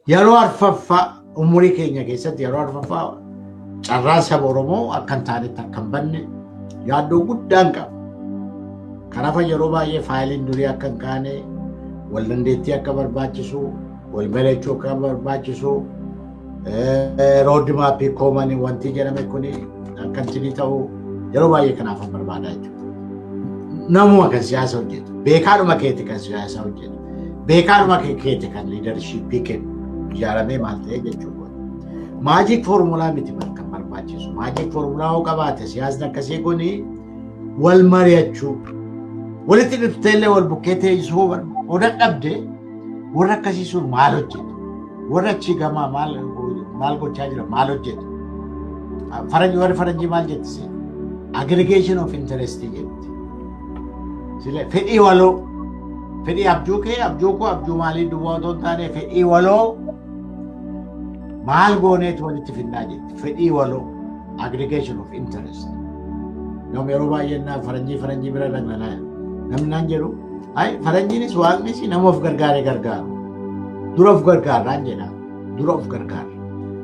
Yeroo arfaffaa umurii keenya keessatti yeroo arfaffaa carraan saba Oromoo akka hin taanetti akka hin banne yaaddoo guddaan qaba. Kanaaf yeroo baay'ee faayiliin durii akka hin kaane, wal dandeettii akka barbaachisu, wal mari'achuu akka barbaachisu, road map common wanti jedhame kuni akka inni ta'u yeroo baay'ee kanaaf barbaadaa jechuudha. Namuma kan siyaasa hojjetu, beekaadhuma keeti kan siyaasa hojjetu, beekaadhuma keeti kan leadership kennu ijaaramee maal ta'e jechuudha. Magic formula miti kan barbaachisu. Magic formula hoo qabaate siyaasni akkasii kuni wal mari'achuu, walitti dhufteellee wal bukkee teessoo hoo dadhabde, warra akkasii sun maal hojjetu? Warra achii gamaa maal gochaa jira? Maal hojjetu? Faranjii, warri faranjii maal jetti? Aggregation of interest jetti. Sile fedhii waloo, fedhii abjuu kee, abjuu koo, abjuu maalii duwwaa otoo hin taane, fedhii waloo maal gooneetu walitti finnaa jetti. Fedhii waloo, aggregation of interest. Namni yeroo baay'ee naa faranjii bira dhaqna, namni naan jedhu, ay, faranjiinis waaqnis nama of gargaaree gargaaru. Dura of gargaarraan jedha. Dura of gargaara.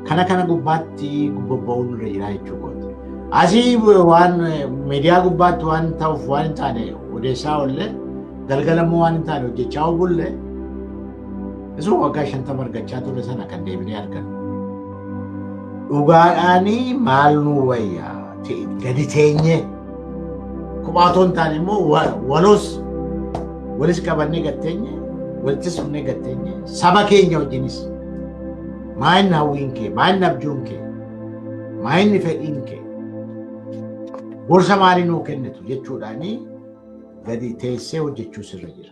Kana gubbaatti bobba'uun nurra jira jechuudha. Asii waan miidiyaa gubbaatti waan ta'uuf waan hin taane odeessaa oolle, galgala immoo waan hin taane hojjechaa bulle, isuma waggaa 50 argachaa ture sana kan deebinee argannu. Dhugaadhaanii maal nu wayyaa gadi teenyee kophaa otoo hin taane immoo waloos walis qabannee gatteenye, walittis dhufnee gatteenye, saba keenya wajjinis maayinni hawwiin kee, maayinni abjuun kee, maayinni fedhiin kee, gorsa maalii nuu kennitu jechuudhaanii gadi teessee hojjechuu sirra jira.